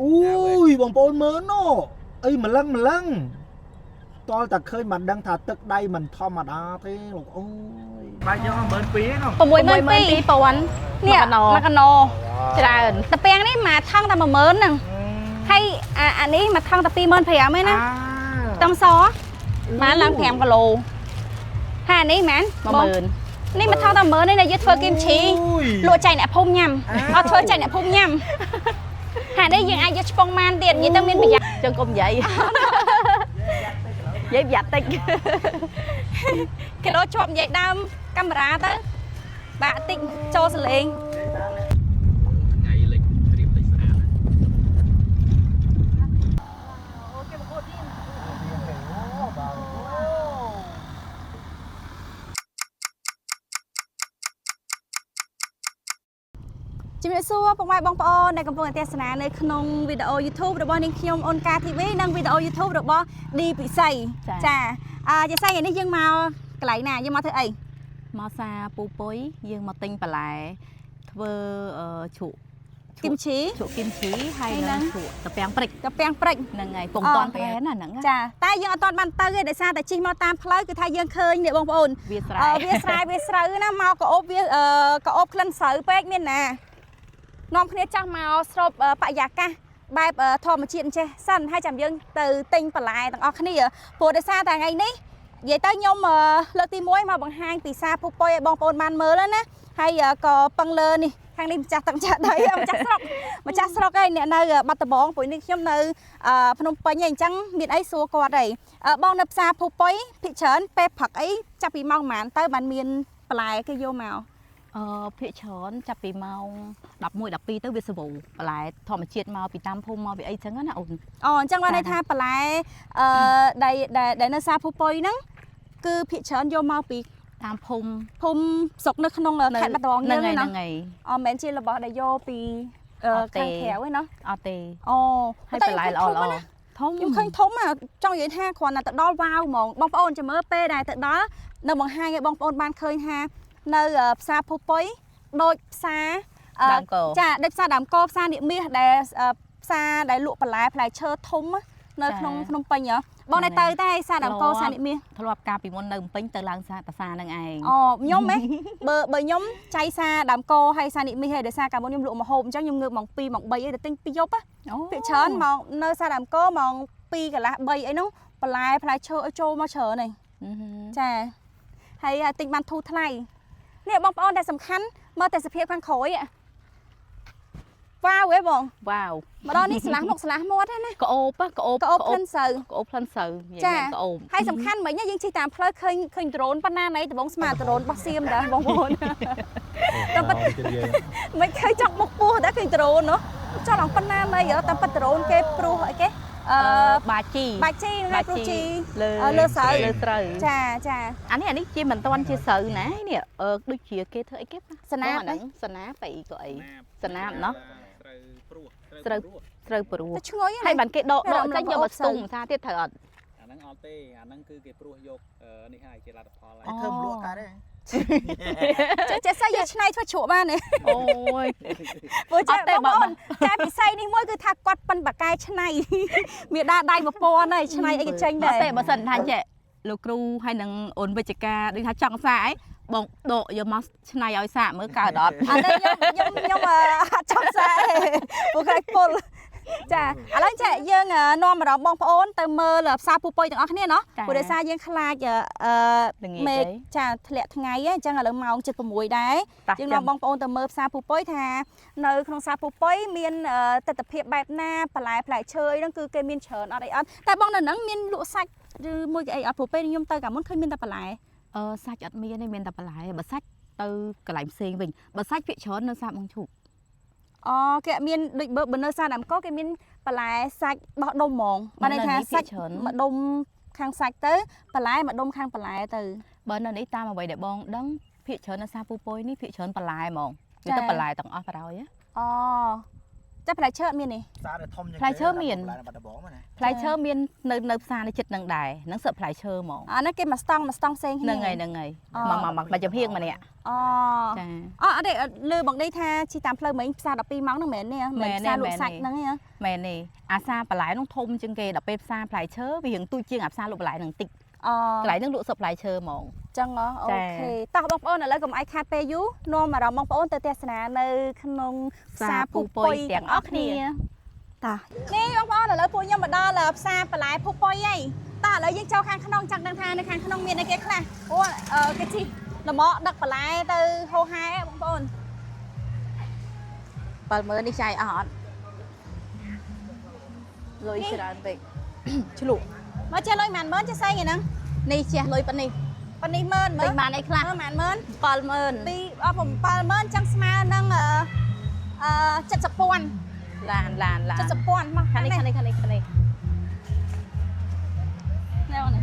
អូយបងប្អូនមើលណូអីម្លឹងម្លឹងតលតែឃើញមិនដឹងថាទឹកដៃមិនធម្មតាទេលោកអូយ បាយយក12000ហ្នឹង 62000នេះមួយកណោ ច្រើន តាពាំងនេះមួយថងតែ10000ហ្នឹងហើយអានេះមួយថងតែ25000ឯណាខ្ទឹមសបានឡើង5គីឡូហើយអានេះម៉ានបង 10000 នេះមួយថងតែ10000នេះណាយើងធ្វើគីមឈីលក់ចែកអ្នកភូមិញ៉ាំអត់ធ្វើចែកអ្នកភូមិញ៉ាំហើយនេះយើងអាចយកឆ្ពងបានទៀតនិយាយទៅមានប្រយោជន៍ ចឹងកុំនិយាយនិយាយប្រយ័ត្នតិច គេដូចជាប់និយាយដើមកាមេរ៉ាទៅបាក់តិចចូលសលេង ថ្ងៃលិចរៀបលិចស្អាត ជំរាបសួរពុកម៉ែបងប្អូនដែលកំពុងតែទស្សនានៅក្នុងវីដេអូ YouTube របស់នាងខ្ញុំអូនកា TV និងវីដេអូ YouTube របស់ឌីពិសីចាអឺជាសៃថ្ងៃនេះយើងមកកន្លែងណាយើងមកធ្វើអី មកសាពូពុយយើងមកទិញបន្លែធ្វើអឺជ្រក់ គីមឈី ជ្រក់គីមឈីហើយ ហើយនឹង នឹងជ្រក់តាពាំងព្រិច កាពាំងព្រិច ហ្នឹងហើយពង អ តន់ប្រែនណាហ្នឹងណា ចាតែយើងអត់ទាន់បានទៅទេដោយសារតែជិះមកតាមផ្លូវគឺថាយើងឃើញនេះបងប្អូន វាស្រែ អឺវាស្រែវាស្រូវណាមកកោបវាអឺកោបក្លិនស្រូវពេកមានណានាំគ្នាចាស់មកស្រូបបរិយាកាសបែបធម្មជាតិអញ្ចេះសិនហើយចាំយើងទៅទិញបន្លែទាំងអស់គ្នាព្រោះដោយសារតែថ្ងៃនេះនិយាយទៅខ្ញុំលើកទី1មកបង្ហាញពីសារភូពុយឲ្យបងប្អូនបានមើលណាហើយក៏ពឹងលើនេះខាងនេះម្ចាស់ទឹកម្ចាស់ដីម្ចាស់ស្រុកម្ចាស់ស្រុកឯងអ្នកនៅបាត់ដំបងព្រោះនេះខ្ញុំនៅភ្នំពេញឯងអញ្ចឹងមានអីសួរគាត់ឯងបងនៅផ្សារភូពុយភិកច្រើនពេលព្រឹកអីចាប់ពីម៉ោងប៉ុន្មានទៅបានមានបន្លែគេយកមក អឺភាកច្រើនចាប់ពីម៉ោង11 12ទៅវាស្រួលបន្លែធម្មជាតិមកពីតាមភូមិមកពីអីចឹងណាអូន អូអញ្ចឹងបានន័យថាបន្លែអឺដែលដែលនៅផ្សារភូពុយហ្នឹងគឺភាគច្រើនយកមកពី តាមភូមិ ភូមិស្រុកនៅក្នុងខេត្តបាត់ដំបង ហ្នឹង យើងណា ហើយហ្នឹងហើយ អូមិនមែនជារបស់ដែលយកពី អត់ទេ ខាងក្រៅទេណា អត់ទេ អូ ហើយបន្លែល្អល្អធំ ខ្ញុំឃើញធំចង់និយាយថាគ្រាន់តែទៅដល់វ៉ាវហ្មងបងប្អូនចាំមើលពេលដែលទៅដល់នៅបង្ហាញឲ្យបងប្អូនបានឃើញថានៅផ្សារភូពុយដូចផ្សារ ដើមកោ ចាដូចផ្សារដើមកោផ្សារនាគមាសដែលផ្សារដែលលក់បន្លែផ្លែឈើធំនៅក្នុងភ្នំពេញហ៎បងនៅទៅតែផ្សារដើមកោផ្សារនាគមាស ធ្លាប់កាលពីមុននៅភ្នំពេញទៅឡើងសាតាសាហ្នឹងឯង អូខ្ញុំហ៎បើខ្ញុំចៃសាដើមកោហើយសានិមីហើយដោយសារកាលមុនខ្ញុំលក់ម្ហូបអញ្ចឹងខ្ញុំងើបម៉ោង2ម៉ោង3អីទៅទិញពីយប់ អូ ភាគច្រើនម៉ោងនៅសាដើមកោម៉ោង2កន្លះ3អីហ្នឹងបន្លែផ្លែឈើឲ្យចូលមកច្រើនហើយចាហើយទិញបានធូរថ្លៃនេះបងប្អូនតែសំខាន់មើលតែសភាពខាងក្រោយវ៉ាវហ៎បង វ៉ាវ ម្ដងនេះស្លាស់មុខស្លាស់មាត់ហ្នឹងណា ក្អូបក្អូប ក្អូបក្លិនស្រូវ ក្អូបក្លិនស្រូវនិយាយ ចា មែនក្អូប ហើយសំខាន់មិញយើងជិះតាមផ្លូវឃើញឃើញដ្រូនប៉ុណ្ណាណីដបងស្មាដ្រូនរបស់សៀមដែរបងប្អូន តែប៉ិតយើង មិនឃើញចង់បុកពោះតែឃើញដ្រូនណោះចង់ឡើងប៉ុណ្ណាណីតាមប៉ិតដ្រូនគេព្រោះអីគេអឺ បាជី បាជីហ្នឹងហើយព្រោះជី លើ លើស្រូវ លើស្រូវ ចាចា អានេះអានេះជាមិនតាន់ជាស្រូវណានេះអឺដូចជាគេធ្វើអីគេ សណាប អាហ្នឹងសណាបអីក៏អីសណាបណោះ ស្រូវព្រោះ ស្រូវស្រូវព្រោះ ទៅឈ្ងុយ ហើយបានគេដកដកចេញយកមកស្ ស្រូវ ទុងភាសាទៀតត្រូវអត់ អាហ្នឹងអត់ទេអាហ្នឹងគឺគេព្រោះយកនេះហើយជាលទ្ធផលហើយ ធ្វើមលក់កើតទេ ចេះចេះស្អីយកឆ្នៃធ្វើជ្រក់បានទេ អូយ ព្រោះចេះ អត់ទេ បងប្អូនចាពិសីនេះមួយគឺថាគាត់ប៉ិនបកែឆ្នៃមានដាដៃប្រព័ន្ធហើយឆ្នៃអីក៏ចេញដែរ អត់ទេបើសិនថាចេះលោកគ្រូហើយនឹងអូនវិជ្ជការដូចថាចង់សាកអីបងដកយកមកឆ្នៃឲ្យសាកមើលកើតអត់ អត់ទេខ្ញុំខ្ញុំខ្ញុំអត់ចង់សាកទេពួកខ្លាចពុលចាឥឡូវចេះយើងនាំអារម្មណ៍បងប្អូនទៅមើលផ្សារពូពុយទាំងអស់គ្នាណោះព្រោះដោយសារយើងខ្លាចអឺមេឃចាធ្លាក់ថ្ងៃអញ្ចឹងឥឡូវម៉ោង7:06ដែរយើងនាំបងប្អូនទៅមើលផ្សារពូពុយថានៅក្នុងផ្សារពូពុយមានទស្សនភាពបែបណាបន្លែផ្លែឈើអីហ្នឹងគឺគេមានច្រើនអត់អីអត់តែបងនៅហ្នឹងមានលក់សាច់ឬមួយគេអីអត់ព្រោះពេលខ្ញុំទៅកាលមុនឃើញមានតែបន្លែ អឺសាច់អត់មានទេមានតែបន្លែបើសាច់ទៅកន្លែងផ្សេងវិញបើសាច់ភាគច្រើននៅសាកបងឈូក អូគេមានដូចបើនៅសាដើមកគេមានបន្លែសាច់បោះដុំហ្មងបានន័យថាសាច់មួយដុំខាងសាច់ទៅបន្លែមួយដុំខាងបន្លែទៅ បើនៅនេះតាមអ្វីដែលបងដឹងភាគច្រើននៅសាពូពុយនេះភាគច្រើនបន្លែហ្មងវាទៅបន្លែទាំងអស់បណ្ដោយ អូ ចាផ្លែឈើអត់មានទេ ផ្សារដែលធំជាង ផ្លែឈើមាន បាត់ដំបងណា ផ្លែឈើមាននៅផ្សារនៅចិត្តនឹងដែរហ្នឹងសឹកផ្លែឈើហ្មង អាហ្នឹងគេមកស្តង់មកស្តង់ផ្សេងគ្នា ហ្នឹងហើយហ្នឹងហើយមកមកមកចំហៀងម្នាក់ អូ ចា អអត់ទេលើបងនេះថាជិះតាមផ្លូវមិញផ្សារ12ម៉ោងហ្នឹងមែនទេមែនផ្សារលក់សាច់ហ្នឹងទេ មែនទេអាសាបន្លែនោះធំជាងគេដល់ពេលផ្សារផ្លែឈើវារៀងទូចជាងអាផ្សារលក់បន្លែហ្នឹងតិច អូ កន្លែងហ្នឹងលក់សឹកផ្លែឈើហ្មង ចឹងហ៎អូខេតោះបងប្អូនឥឡូវកុំឲ្យខាតពេលយូរនាំអារម្មណ៍បងប្អូនទៅទស្សនានៅក្នុងផ្សារភូពុយទាំងអស់គ្នាតោះនេះបងប្អូនឥឡូវពួកខ្ញុំមកដល់ផ្សារបន្លែភូពុយហើយតោះឥឡូវយើងចូលខាងក្នុងចង់ដឹងថានៅខាងក្នុងមានអីគេខ្លះអូគេជិះលម៉ដឹកបន្លែទៅហោហែបងប្អូន 70000នេះចាយអស់អត់លុយច្រើនពេក ឆ្លក់ មកចេះលុយប៉ុន្មានម៉ឺនចេះសែងឯហ្នឹង នេះជះលុយប៉ុណ្នេះ ប៉ុណ្នេះម៉ឺនមើ ទិ ល ញបានអីខ្លះ មើលប៉ុន្មានម៉ឺន 70000 ពីអស់70000ចឹងស្មើនឹងអឺអឺ70,000 ឡានឡានឡាន 70,000មក ខាងនេះខាងនេះខាងនេះខាងនេះ នេះបងនេះ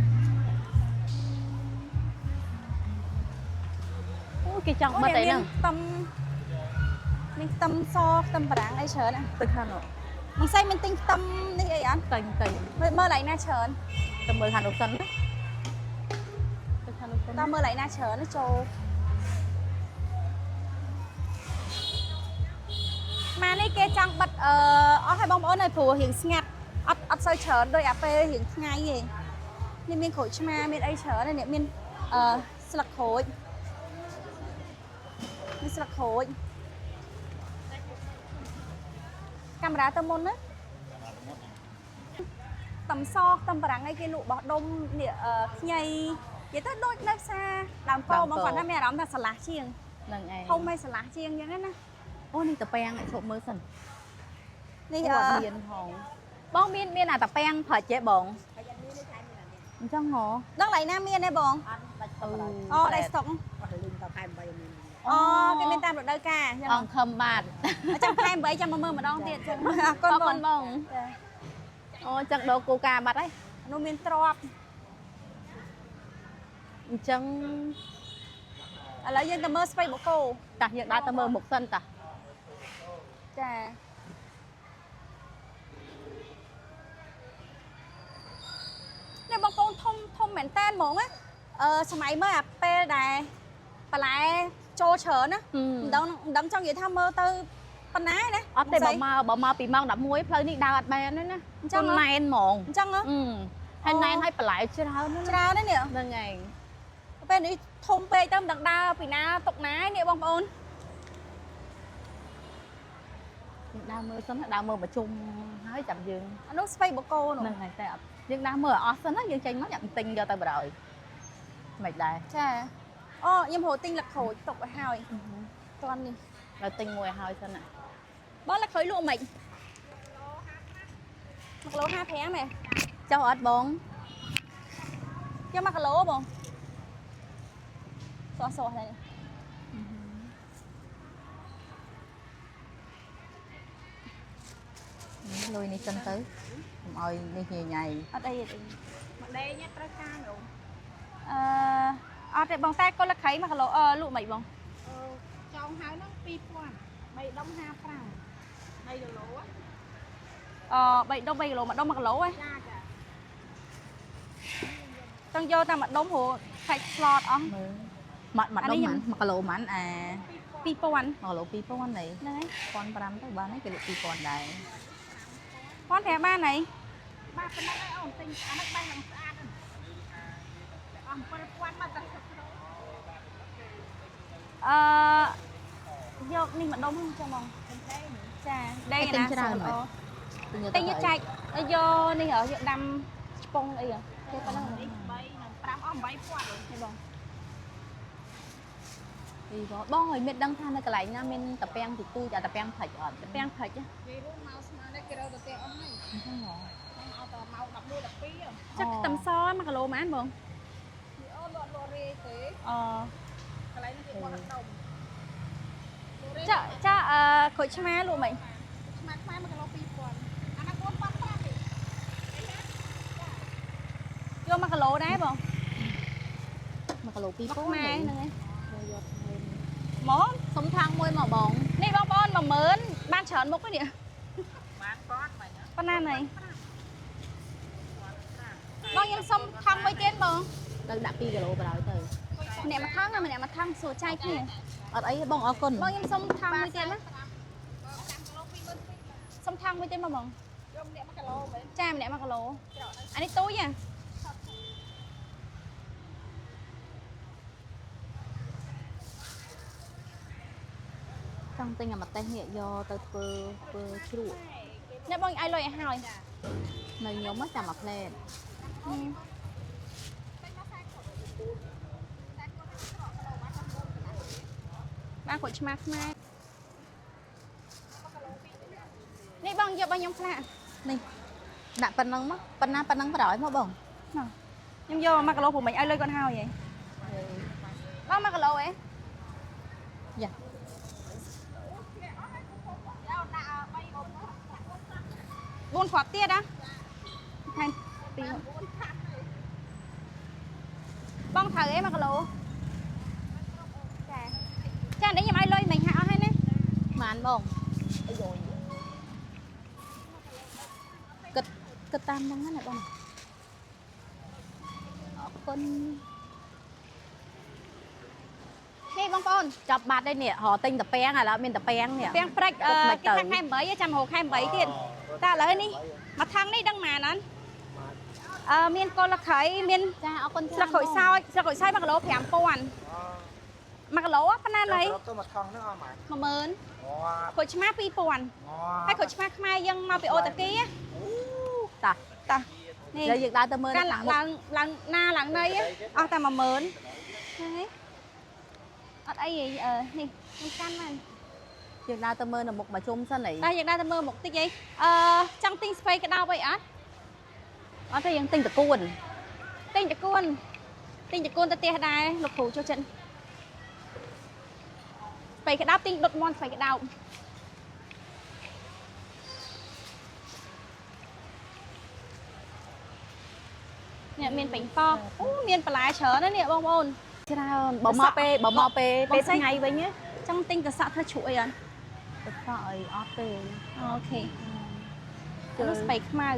អូគេចង់បិទអីហ្នឹង ខ្ទឹមមានខ្ទឹមសខ្ទឹមបារាំងអីច្រើនណា ទៅខាងនោះ មិនស្អីមានទិញខ្ទឹមនេះអីអត់ ទិញទិញ មើលមើលឡៃណាច្រើន ទៅមើលខាងនោះសិនណាទៅខាងនោះសិន តើមើលឡៃណាច្រើនណាចូលម៉ានេះគេចង់បិទអឺអស់ឲ្យបងប្អូនហើយព្រោះរៀងស្ងាត់អត់សូវច្រើនដោយអាពេលរៀងថ្ងៃទេនេះមានក្រូចឆ្មាមានអីច្រើននេះមានអឺស្លឹកក្រូចមានស្លឹកក្រូចកាមេរ៉ាទៅមុនណាតំសខ្ទឹមបារាំងអីគេលក់បោះដុំនេះអឺខ្ញីនិយាយទៅដូចនៅផ្សារដើមកោបងគាត់ថាមានអារម្មណ៍ថាស្រឡះជាង ហ្នឹងឯង ធំហើយស្រឡះជាងអញ្ចឹងណា អូនេះតាពាំងឲ្យឈប់មើលសិន នេះ អូ អឺ អត់មានផងបងមានអាតាពាំងប្រិចទេបងអញ្ចឹងហ៎ ដឹងឡៃណាមានទេបងអូដៃស្តុកអូគេមានតាមរដូវកាលអញ្ចឹង អង្ខឹមបាទ ចាំខែ8ចាំមកមើលម្ដងទៀតចឹងអរគុណ អរ បង គុណបងអូចឹងដូរគូកាបាត់ហើយ នោះមានទ្រប អញ្ចឹង ឥឡូវយើងទៅមើលស្ពៃបូកូ តាយើងដើរទៅមើលមុខសិនតា ចានេះបងប្អូនធំធំមែនតើហ្មងណាអឺសម័យមើលអាពេលដែលបន្លែចូលច្រើនណាមិនដឹងចង់និយាយថាមើលទៅប៉ុណ្ណាណា អត់ទេបើមកពីម៉ោង11ផ្លូវនេះដើរអត់បានទេណា អញ្ចឹង ណែនហ្មង អញ្ចឹងហ៎ អឺហើយណែនហើយបន្លែច្រើនណាស់ ច្រើនណាស់នេះ ហ្នឹងឯង ពេលនេះធំពេកទៅមិនដឹងដើរពីណាទុកណាឯនេះបងប្អូន យើងដើរមើលសិនណាដើរមើលប្រជុំហើយចាំយើង អានោះស្ពៃបូកូនោះ ហ្នឹងហើយតែអត់យើងដើរមើលឲ្យអស់សិនណាយើងចេញមកយ៉ាប់ទិញយកទៅបណ្ដោយមិនដែរ ចាអូខ្ញុំរកទិញលក្ខក្រូចទុកឲ្យហើយតន់នេះ ដល់ទិញមួយឲ្យហើយសិនណា បងលក្ខក្រូចលក់មិន1គីឡូ55ហ៎ ចុះអត់បង យក1គីឡូបងសោះសោះហើយ លុយនេះសិនទៅកុំឲ្យនេះញញ៉ៃ អត់អីទេ ម្ដេងត្រូវការនោះ អឺអត់ទេបងតែកូនលក្ខី1គីឡូអឺលក់មិនបង អឺចងហើយហ្នឹង2000 3ដុំ55 3គីឡូ អឺ3ដុំ3គីឡូមួយដុំ1គីឡូហ៎ ចាចា ចង់យកតែមួយដុំព្រោះខាច់ស្លតអស់ មើលមកមួយដុំហ្មង1គីឡូហ្មងអា 2000 1គីឡូ2000នេះ ហ្នឹងហើយ 1500ទៅបានហើយគេលក់2000ដែរ 1500បានហើយ បាទប៉ុណ្ណឹងឯងអូនទិញអាហ្នឹងបែរឡើងស្អាតហ្នឹងអស់7000មកតែ អឺយកនេះមួយដុំហ្នឹងចាំបងចាដេក ទិញ ណា ច្រើនមែន ទិញយកចែកយកនេះហ៎យកដាំឆ្ពងអីហ៎គេប៉ុណ្ណឹង 3និង5អស់8000 នេះបង ពីបងបងឲ្យមានដឹងថានៅកន្លែងណាមានតាពាំងទីទូចអាតាពាំងផ្លិចអត់ តាពាំងផ្លិច និយាយរួមមកស្មើនេះគេរកទៅផ្ទះអស់ហើយ អញ្ចឹងហ៎ អត់តមក11 12 ចឹកខ្ទឹមស1គីឡូប៉ុន្មានបង អូលក់លក់រេទេ អូ កន្លែងនេះគេបោះដុំ ចាចាអឺក្រូចឆ្មាលក់មិន ឆ្មាខ្មែរ1គីឡូ2000អាហ្នឹង4500ទេ យក1គីឡូដែរបង 1គីឡូ2000 ខ្មែរហ្នឹងឯងមក សុំខាងមួយមកបង នេះបងប្អូន10000បានច្រើនមុខនេះ ប៉ុណ្ណាណៃបងខ្ញុំសុំថងមួយទៀតបង ទៅដាក់2គីឡូបណ្ដោយទៅ ម្នាក់មួយថងណាម្នាក់មួយថងសួរចែកគ្នា អត់អីទេបងអរគុណ បងខ្ញុំសុំថងមួយទៀតណាសុំថងមួយទៀតមកបង យកម្នាក់1គីឡូមែន ចាម្នាក់1គីឡូអានេះទូចហ៎ ចង់ទិញអាម្ទេសនេះយកទៅធ្វើធ្វើជ្រក់ អ្នកបងឲ្យលុយឲ្យហើយ នៅខ្ញុំហ៎ចាំមួយផ្លែត បានក្រូចឆ្មាខ្មែរនេះបងយករបស់ខ្ញុំខ្លះ នេះដាក់ប៉ុណ្ណឹងមកប៉ុណ្ណាប៉ុណ្ណឹងបណ្ដោយមកបង ខ្ញុំយក1គីឡូព្រោះមិញឲ្យលុយគាត់ហើយហីបង1គីឡូហ៎ យ៉ា 4គ្រាប់ទៀតណាថែមពីរបងត្រូវអី1គីឡូចាចានេះខ្ញុំឲ្យលុយមិញហាក់អស់ហើយណា ម៉ានបងអាយយគិតគិតតាមហ្នឹងណាបងអរគុណ នេះបងប្អូន ចាប់បាត់ហើយនេះរកទិញតាពាំងឥឡូវមានតាពាំងនេះ ពាំងព្រិចអឺ គិតមិនទៅ គេថាខែ8ចាំរកខែ8ទៀតតែឥឡូវនេះមួយថងនេះដឹងម៉ានអត់អឺមានកូនលខៃមាន ចាអរគុណ ស្លឹកក្រូចសើចស្លឹកក្រូចសើច1គីឡូ5000 1គីឡូប៉ុណ្ណាណៃ ទៅមកថងហ្នឹងអស់ម៉ាន 10000 អូ ក្រូចឆ្មា2000ហើយក្រូចឆ្មាខ្មែរយើងមកពីអូតាគី តា តានេះ ឥឡូវយើងដើរទៅមើល កាន់ នៅខាងមុខ ឡើងឡើងណាឡើងណីអស់តែ10000ហើយអត់អីទេអឺនេះខ្ញុំកាន់បាន យើងដើរទៅមើលនៅមុខមកជុំសិនអី តែយើងដើរទៅមើលមុខតិចអីអឺចង់ទិញស្ពៃក្តោបអីអត់ អត់ទេយើងទិញតកួន ទិញតកួនទិញតកួនទៅផ្ទះដែរលោកគ្រូចូលចិត្តស្ពៃក្តោបទិញដុតមន់ស្ពៃក្តោបនេះមានប៉េងប៉ោះអូមានបន្លែច្រើនណាស់នេះបងប្អូន ច្រើនបើមកពេលបើមកពេលពេល បងស្រី ថ្ងៃវិញណា ចង់ទិញកសក់ធ្វើជ្រក់អីអត់ ទៅសក់អីអត់ទេ អូខេនោះស្ពៃខ្មៅ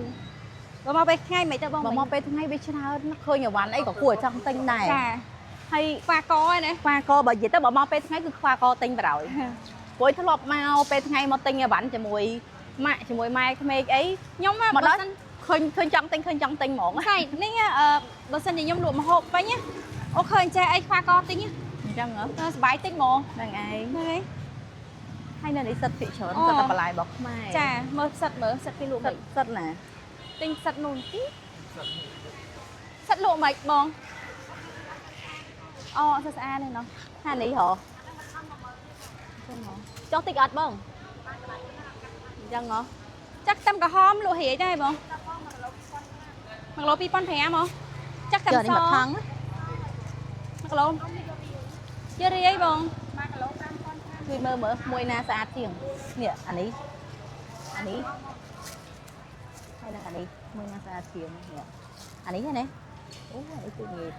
បើមកពេលថ្ងៃមិនទៅបង បើមកពេលថ្ងៃវាច្រើនឃើញអីវ៉ាន់អីក៏គួរឲ្យចង់ទិញដែរ ចា ហើយ ខ្វាកឯណា ខ្វាកបើនិយាយទៅបើមកពេលថ្ងៃគឺខ្វាកទិញបណ្ដោយព្រោះធ្លាប់មកពេលថ្ងៃមកទិញអីវ៉ាន់ជាមួយម៉ាក់ជាមួយម៉ែក្មេកអី ខ្ញុំ មកដល់ បើសិន ឃើញឃើញចង់ទិញឃើញចង់ទិញហ្មង ស្អីនេះអឺបើសិនជាខ្ញុំលក់ម្ហូបវិញណាអូឃើញចេះអីខ្វាកទិញ អញ្ចឹងហ៎ ណាសប្បាយទិញហ្មង ហ្នឹងឯង ហ្នឹងហើយ ហើយនៅនេះសិតភាគច្រើន អូ សិតតែបន្លែរបស់ខ្មែរ ចាមើលផ្សិតមើលផ្សិតគេលក់ សិត មិន សិតណា ទិញផ្សិតនោះទីផ្សិតលក់មិនបងអូស្អាតស្អាតនេះណោះ ហានេះហ៎ចុះតិចអត់បងអញ្ចឹងហ៎ ចាក់ខ្ទឹមក្រហមលក់រាយដែរបង1គីឡូ2500ហ៎ចាក់ខ្ទឹម យកនេះ ស មកថង 1គីឡូជារាយបង 1គីឡូ5000 ជួយមើលមើលមួយណាស្អាតជាងនេះអានេះអានេះហើយនឹងអានេះមួយណាស្អាតជាងនេះអានេះហ៎ណាអូអានេះទូងាយ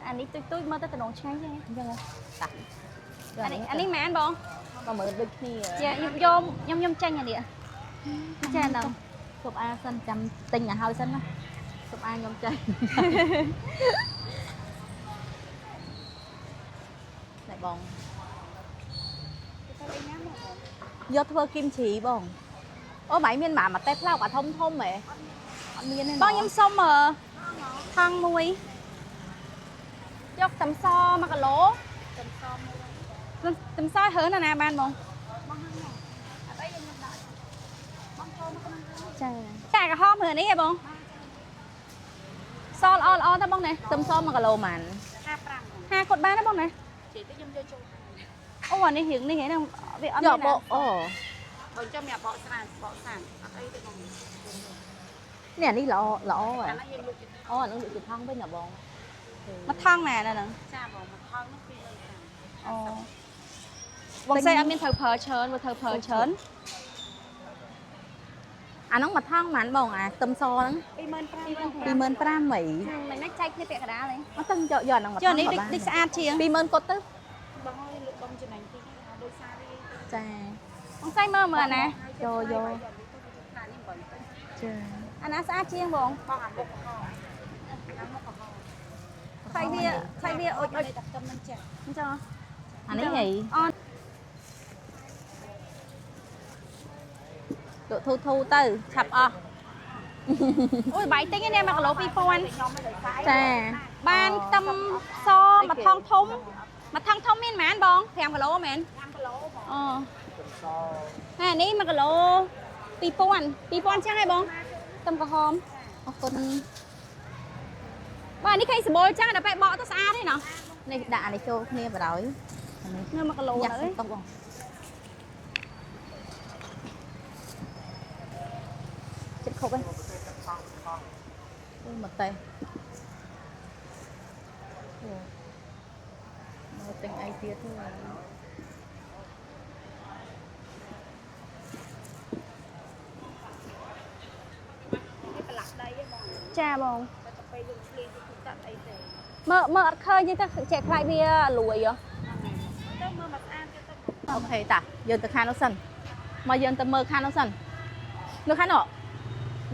អានេះទុយទុយមើលទៅតំណងឆ្ងាញ់ទេ អញ្ចឹងហ៎តា អានេះអានេះម៉ានបង មកមើលដូចគ្នា ចាខ្ញុំយកខ្ញុំខ្ញុំចាញ់អានេះចាហ្នឹង ជប់អាសិនចាំទិញឲ្យហើយសិនណាជប់អាខ្ញុំចេះ ណែបងយកធ្វើគីមជីបងអូម៉ៃមានម៉ាមកតេផ្លោកអាធំធំហ៎អត់មានទេ បងខ្ញុំសុំអឺថងមួយយកខ្ទឹមស1គីឡូ ខ្ទឹមសមួយ ខ្ទឹមសហើណាណាបានបង បងហ្នឹងអត់អីខ្ញុំដាក់បងចូលមកក្នុងហ្នឹង ចា ចាក្រហមរើនេះហ៎បងសល្អល្អតើបងណា ខ្ទឹមស1គីឡូម៉ាន 55 ហាគាត់បានទេបងណា ជិះទៅខ្ញុំយកចូល អូអានេះរៀងនេះហ្នឹងវាអត់ យក មានណា បកអូ បើចាំមានបកស្រាបកសានអត់អីទេបង នេះអានេះល្អល្អហ៎ អាហ្នឹងយើងលក់ជា អូអានឹងលក់ជាថងវិញណាបង មកថងណានៅហ្នឹង ចាបងមកថងនោះ250 អូបងស្រីអត់មានត្រូវប្រើច្រើនបើត្រូវប្រើច្រើន អាហ្នឹងមួយថងម៉ានបងអាខ្ទឹមសហ្នឹង 25000 25000ហី មិនណាចែកគ្នាពាក់កណ្ដាលហី អត់ទាំងយកយកអាហ្នឹងមួយ ចុះ ថងក៏បាន នេះដូចដូចស្អាតជាង 20000គាត់ទៅ បងអើយលក់បងចំណេញតិចដូចសាររី ចា បងស្រីមើលមើលអាណា យកយក នេះ8 ចា អាណាស្អាតជាងបង បងអាមុខក្រហមអាមុខក្រហម ខ្លាយវាខ្លាយវាអុចអុច តែខ្ទឹមនឹងចាស់ អញ្ចឹង អានេះហី អូ លក់ធូធូទៅឆាប់អស់ អូយបាយទិញនេះ1គីឡូ2000 ខ្ញុំមិនដោយសារ ចា បានខ្ទឹមសមួយថងធំមួយថងធំមានប៉ុន្មានបង5គីឡូមែន 5គីឡូបង អូហើយនេះ1គីឡូ2000 2000ចឹងហ៎បងខ្ទឹមក្រហម អរគុណ បាទនេះឃើញសម្បូរចឹងដល់ពេលបកទៅស្អាតទេណោះ នេះដាក់អានេះចូលគ្នាបណ្ដោយអានេះ នៅ1គីឡូ យ៉ា ទៅ សុំតុកបង ចិត្តគ្រប់ហើយ អូមកទេអូមកទិញអីទៀតទេ នេះប្រឡាក់ដីឯងបង ចាបង តែទៅពេលយើងឆ្លៀងទៅទឹកអីទេ មើលមើលអត់ឃើញទេទៅចេះខ្លាចវាលួយហ៎ ទៅមើលមកស្អាតទៀតទៅ អូខេតាយើងទៅខាងនោះសិនមកយើងទៅមើលខាងនោះសិននៅខាងនោះ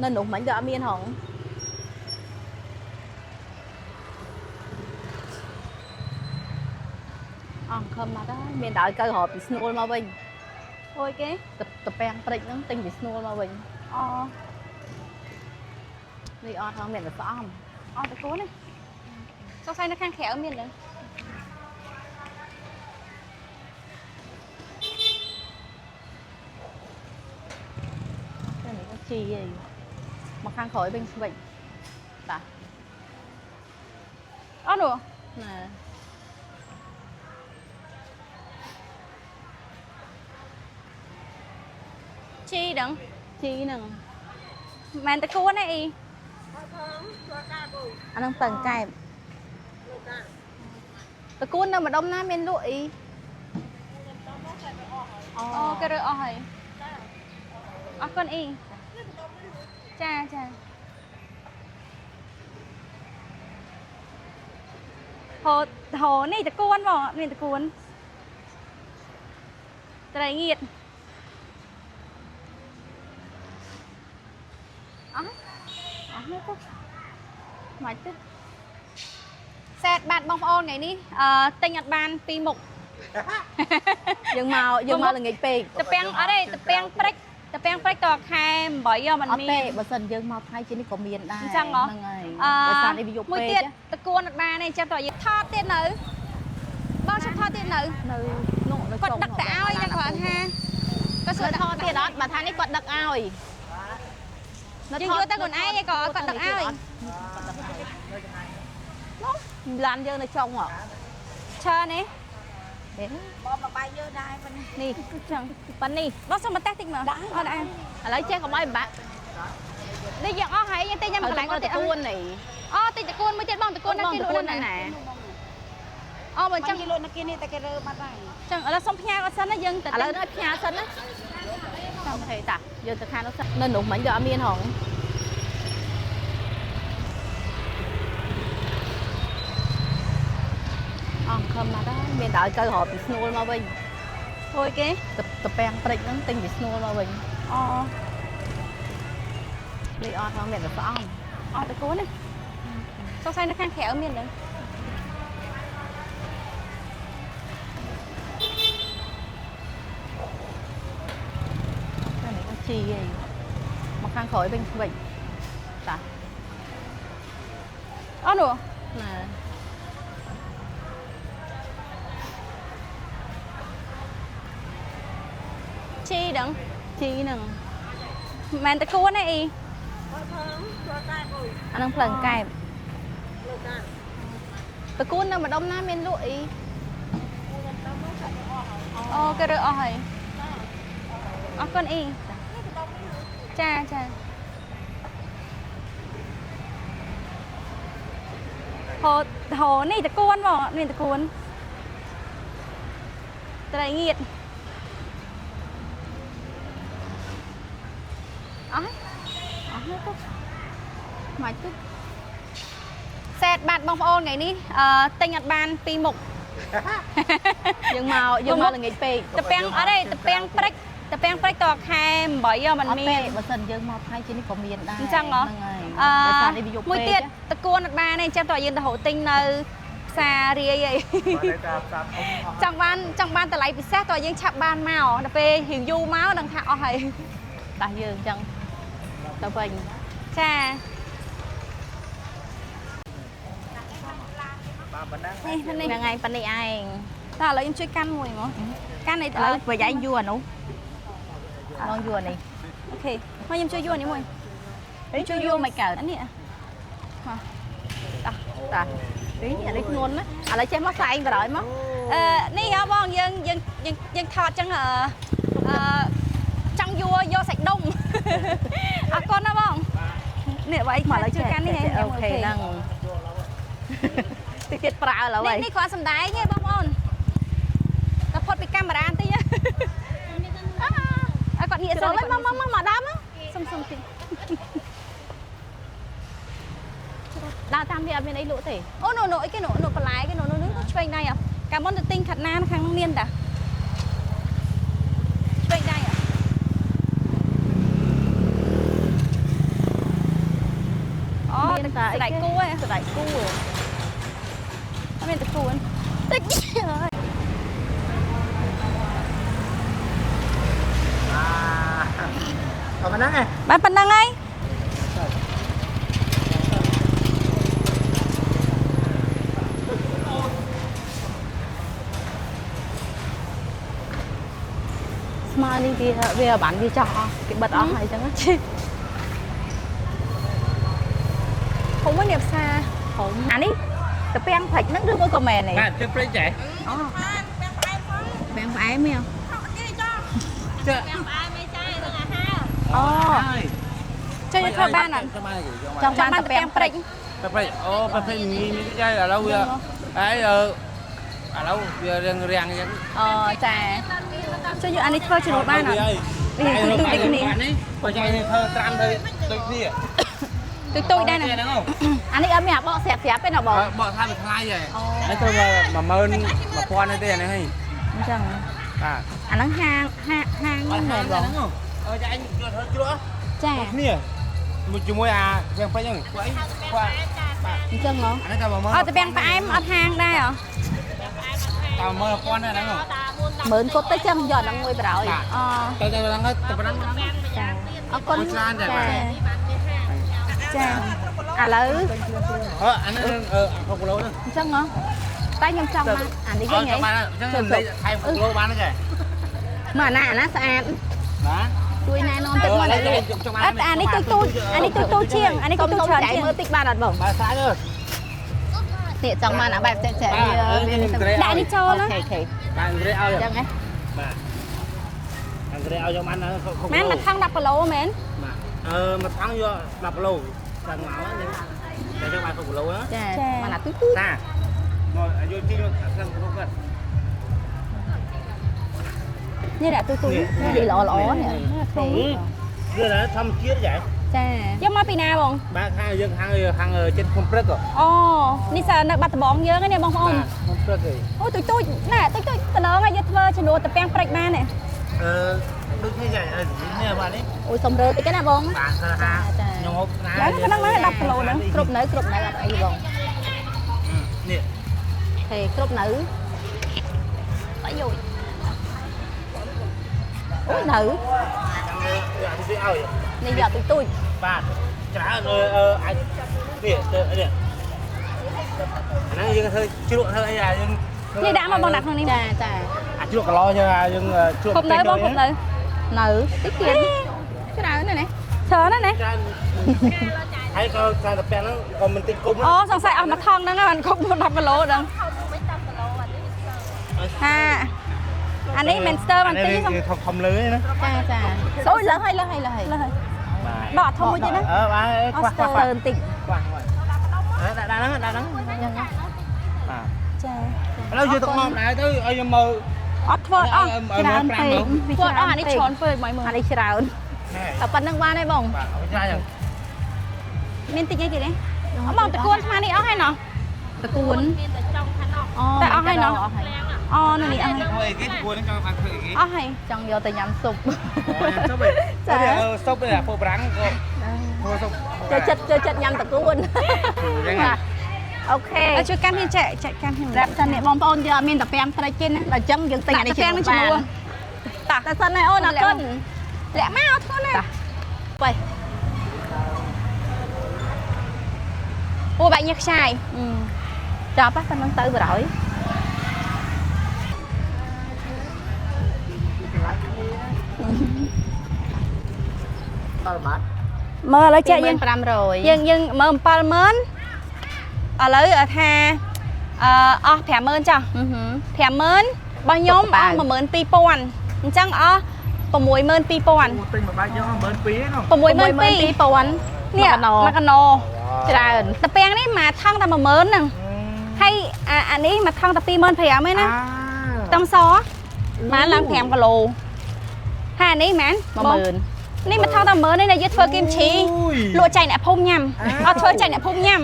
នៅនោះមិញទៅអត់មានហងអងខំមកដែរមានតែឲ្យកៅរកពីស្នួលមកវិញ អូយគេ តពាំងព្រិចហ្នឹងទិញពីស្នួលមកវិញ អូ នេះអត់ហងមានតែស្អំ អត់តកូនណាសង្ស័យនៅខាងក្រៅមាននៅ តែនេះក៏ជីអីមកខាងក្រោយវិញស្វិចតា អត់នោះ ណែ ជីដឹង ជីហ្នឹង មិនតកូនទេអី អាហ្នឹងពឹងកែបតកូននៅម្ដុំណាមានលក់អីអូ អូគេរើអស់ហើយអរគុណអីចាចាហូហូនេះតកួនបងអត់មានតកួនត្រីងៀតអស់ អស់ហើយទៅមិនទេ សែតបាត់បងប្អូនថ្ងៃនេះអឺទិញអត់បានពីរមុខ យើងមកយើងមកល្ងាចពេក តពាំងអត់ទេតពាំងព្រិចតពាំងព្រិចតខែ8ហ៎มัน អត់ មាន ទេបើសិនយើងមកថ្ងៃជានេះក៏មានដែរ អញ្ចឹងហ៎ ហ្នឹងហើយ អឺ បើសិននេះវាយប់ មួយទៀត ពេក តកួនអត់បានទេចាំតយើងថតទៀតនៅបងជប់ថតទៀតនៅ នៅនោះនៅ គាត់ដឹកទៅឲ្យយ៉ាងគាត់ថាគាត់សួរ សួរថតទៀតអត់បើថានេះគាត់ដឹកឲ្យ យើងយកទៅខ្លួនឯងឯងក៏គាត់ដឹកឲ្យ នោះឡានយើងនៅចុងហ៎ ឈើនេះ បងមកបាយយើងដែរប៉ុណ្នេះ នេះ ចឹង ប៉ុណ្នេះ បងសុំមកតេះតិចមើលអត់ដែរ ឥឡូវចេះកុំឲ្យពិបាក នេះយើងអស់ហើយយើងទិញញ៉ាំកន្លែងគាត់ទៀត តួននេះ អូទិញតកួនមួយទៀតបងតកួនណាគេលក់នៅណាអូបើ ចឹ ចឹង ងគេលក់នៅគេនេះតែគេរើបាត់ហើយ ចឹងឥឡូវសុំផ្ញើគាត់សិនណាយើងទៅ ឥឡូវនេះផ្ញើសិនណាអូខេតាយើងទៅខាងនោះសិននៅនោះមិញទៅអត់មានហងអងខំមកដែរមានតែឲ្យកៅរកពីស្នួលមកវិញ អូយគេ តពាំងព្រិចហ្នឹងទិញពីស្នួលមកវិញ អូ នេះអត់ហងមានតែស្អំ អត់តកួនណាសង្ស័យនៅខាងក្រៅមាននៅ តែនេះក៏ជីអីមកខាងក្រោយវិញស្វិចតា អូនោះ ណែ ជីដឹង ជីហ្នឹង មិនតកួនទេអី អាហ្នឹងផ្លូវកែបតកូននៅម្ដុំណាមានលក់អី អូគេរើអស់ហើយអរគុណអីចាចាហូហូនេះតកួនបងអត់មានតកួនត្រីងៀតអស់ អស់ហើយទៅមិនទេ សែតបាត់បងប្អូនថ្ងៃនេះអឺទិញអត់បានពីរមុខ យើងមកយើងមកល្ងាចពេក តពាំងអត់ទេតពាំងព្រិច តែពាំងព្រិចតខែ8ហ៎มัน អត់ មាន ទេបើសិនយើងមកថ្ងៃជានេះក៏មានដែរ អញ្ចឹងហ៎ ហ្នឹងហើយ អឺ ដោយសារនេះវាយប់ មួយ ពេក ទៀតតកួនអត់បានទេអញ្ចឹងតើយើងទៅរកទិញនៅផ្សាររាយអី បាទតែផ្សារធំអស់ ចង់បានចង់បានតម្លៃពិសេសតើយើងឆាប់បានមកដល់ពេលរៀងយូរមកដឹងថាអស់ហើយ តាយើងអញ្ចឹងទៅវិញ ចា បាទប៉ុណ្ណឹង នេះនេះ ហ្នឹងហើយប៉ុណ្នេះឯង តើឥឡូវខ្ញុំជួយកាន់មួយមកកាន់នេះ ឥ ទៅ ឡូវបើយាយយួរអានោះបងយួរនេះ អូខេមកខ្ញុំជួយយួរនេះមួយ ជួយយួរមិនកើត អានេះមក តានេះអានេះធ្ងន់ណាឥឡូវចេះមកស្អែងបណ្ដោយមក អឺនេះហ៎បងយើងយើងយើងយើងថតចឹងអឺអឺចង់យួរយកសាច់ដុំអរគុណណាបងនេះបើឯង មកឥឡូវ ជួយកាន់នេះ អូខេហ្នឹងតិចទៀតប្រើឥឡូវហើយ នេះនេះគ្រាន់សំដែងទេបងប្អូនតែផុតពីកាមេរ៉ាបន្តិចណាអើគាត់ងាក ចូល សិន មកមកមកមកដើមមក សុំសុំតិច ដើរតាមវាអត់មានអីលក់ទេ អូណូណូអីគេណូណូបន្លែគេណូណូនេះឆ្វេងដៃអ่ะកាលមុនទៅទិញខាត់ណាខាងនោះមានតាឆ្វេងដៃអ่ะអូ មានតែ ស្ដៃគូឯង ស្ដៃគូ អត់មានតគូនតិចអើយ អរប៉ុណ្ណឹងឯង បានប៉ុណ្្នឹងហើយ ស្មើនេះវាវាបានវាចោះអស់គេបិទអស់ហើយអញ្ចឹងណា ធំហ្នឹងនេះផ្សារ ធំអានេះតាពាំងព្រិចហ្នឹងឬមួយក៏មែនទេ បាទទឹកព្រៃចែ អូពាំងផ្អែមហ៎ ចា អូ ចុះយើងធ្វើបានអត់ ចង់បាន ចង់បាន តាពាំងព្រិច តាពាំងព្រិច ទឹកព្រៃអូទឹកព្រៃមីមីចែឥឡូវវាអីអឺឥឡូវវារៀងរាំងអញ្ចឹង អូចា ចុះយើងអានេះធ្វើជ្រុលបានអត់ វាទូទូដូចគ្នា នេះបើចែនេះធ្វើត្រាំទៅដូចគ្នា ទូទូដែរណា ហ្នឹង អានេះអត់មានអាបកស្រាប់ស្រាប់ទេណាបង បកថាវាថ្លៃហ៎នេះទៅ11000ទេអានេះហី អញ្ចឹង បាទ អាហ្នឹងហាងហាងហាងហ្នឹងមែនបង អឺចែអញយកធ្វើជ្រក់ ចា គ្នាមួយជាមួយអាវាងពេញហ្នឹងពួកអីពួក អញ្ចឹងហ៎ អានេះតែ10000 អត់តាពាំងផ្អែមអត់ហាងដែរហ៎ តែ11000ទេហ្នឹង ម៉ឺនគត់ទៅចឹងយកអាហ្នឹងមួយបណ្ដោយ បាទ អូ ទៅទៅហ្នឹងទៅប៉ុណ្ណឹង ចាអរគុណ ច្រើនដែរបាទ ចា ឥឡូវ អឺអានេះអឺ6គីឡូហ្នឹង អញ្ចឹងហ៎តែខ្ញុំចង់បានអានេះវិញហី បានអញ្ចឹងលេខថែម6គីឡូបានទេ មកអាណាអាណាស្អាត បាទ ជួយណែនាំតិចមកណាលក់ អត់អានេះទូទូអានេះទូទូជាងអានេះទូ សុំ ទូច្រើនជាង សុំចែកមើលតិចបានអត់បង បាទស្អាតទេ នេះចង់បានអាបែបចែកចែក បាទ វា នេះត្រេ ដាក់នេះចូលណា អូខេអូខេ បាទត្រេឲ្យ អញ្ចឹងហ៎ បាទត្រេឲ្យយកបាន មែនមួយថង10គីឡូមែន បាទអឺមួយថងយក10គីឡូដល់មកហ្នឹងតែយកបាន6គីឡូណា ចាបានអាទូទូ តាមកយកជីមកខាងក្នុងគាត់ នេះដាក់ទូទូ នេះល្អល្អនេះអូខេ គឺណាធម្មជាតិចា ចា យកមកពីណាបង បាទខាងយើងខាងខាងចិត្តភូមិព្រឹក អូនេះសើនៅបាត់ដំបងយើងឯនេះបងប្អូន ភូមិព្រឹកឯង អូទូទូណែទូទូតំណងឲ្យយកធ្វើជំនួសតាពាំងព្រិចបាននេះ អឺដូចនេះចានេះបាទនេះ អូយសុំរើតិចណាបង បាទថាខ្ញុំហូបណា ឡើងប៉ុណ្ណឹងមក10គីឡូហ្នឹង គ្រប់នៅគ្រប់នៅអត់អីបង នេះ ហេគ្រប់នៅ បាក់យូរ អូយនៅ ចាំទៅឲ្យ នេះយកទូទូច បាទច្រើនអឺអាចនេះទៅនេះអាហ្នឹងយើងធ្វើជ្រក់ធ្វើអីអាយើង នេះដាក់មកបងដាក់ក្នុងនេះ ចាចា អាជ្រក់កឡយើងអាយើងជ្រក់ គ្រប់នៅបងគ្រប់នៅ នៅតិចទៀតច្រើនណាស់ណា ច្រើនណាស់ណា ច្រើនហើយក៏ការតាពាំងហ្នឹងក៏មិនតិចគុំ អូសង្ស័យអស់មួយថងហ្នឹងហើយបានគ្រប់10គីឡូដឹងហាអានេះមិនស្ទើបានទីសង្ ធំធំលើណា ចាចាអូយលើសហើយលើសហើយលើសហើយ លើហើយ បាទ ដកធំមួយទៀតណា អឺបាទខ្វះខ្វះ ស្ទើបន្តិច ខ្វះដាក់ដាក់ហ្នឹងដាក់ហ្នឹង អញ្ចឹងណា បាទ ចា ឥឡូវយកទឹកមកដែរទៅឲ្យខ្ញុំមើល អត់ធ្វើអស់ ច្រើនពេក ធ្វើអស់អានេះច្រើនពេកមិនមើល អានេះច្រើនតែប៉ុណ្្នឹងបានទេបង បាទអត់ច្រើនចឹង មានតិចអីទៀតទេអបងតកួនស្មាននេះអស់ហើយណោះ តកួន មានតែចុងខាងនោះ អូ តែអស់ហើយណោះ អស់ហើយ អូនៅនេះអស់ហើយ ធ្វើអីគេគួរនឹងចង់បានធ្វើអីគេ អស់ហើយ ចង់យកទៅញ៉ាំស៊ុប ស៊ុបឯងស៊ុបឯពូប្រាំងក៏ធ្វើស៊ុប ចូលចិត្តចូលចិត្តញ៉ាំតកួន អញ្ចឹង អូខេ អើជួយកាន់គ្នាចែកចែកកាន់គ្នា ប្រាប់សិននេះបងប្អូនយើងអត់មានតាពាំងព្រិចទេណាដល់អញ្ចឹងយើងទិញអានេះ តាពាំងនឹងជំនួសតា តែសិនហើយអូនអរគុណ លាក់មកអត់ធ្ងន់ណា ទៅ អូបាក់ញើសខ្ចាយ ចាប់ប៉ះប៉ុណ្ណឹងទៅបណ្ដោយ ដល់បាត់ មើលឥឡូវចែកយើង 500 យើងយើងមើល70000ឥឡូវថាអឺអស់50000ចុះ50000របស់ខ្ញុំអស់12000អញ្ចឹងអស់62000 ទិញមួយបាច់យក12000ហ្នឹង 62000នេះ មួ មួយកណោ ច្រើន តាពាំងនេះមួយថងតែ10000ហ្នឹងហើយអាអានេះមួយថងតែ25000ឯណាខ្ទឹមសបានឡើង5គីឡូហើយអានេះម៉ាន 10000 នេះមួយថងតែ10000នេះណាយើងធ្វើគីមឈីលក់ចែកអ្នកភូមិញ៉ាំអត់ធ្វើចែកអ្នកភូមិញ៉ាំ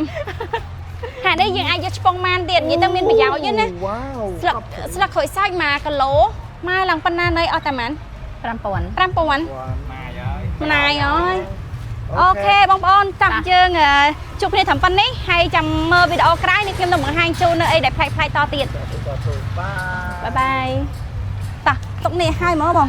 ហើយនេះយើងអាចយកឆ្ពងម៉ានទៀតនិយាយទៅមានប្រយោជន៍ណា វ៉ាវ ស្លឹកស្លឹកក្រូចសើច1គីឡូមកឡើងប៉ុណ្ណានៃអស់តែម៉ាន 5000 5000 ម៉ាយហើយ ម្នាយអើយអូខេបងប្អូនតោះយើងជួបគ្នាត្រឹមប៉ុណ្នេះហើយចាំមើលវីដេអូក្រោយនេះខ្ញុំនឹងបង្ហាញជូននៅអីដែលប្លែកៗតទៀត បាទ បាយបាយតោះទុកនេះឲ្យហ្មងបង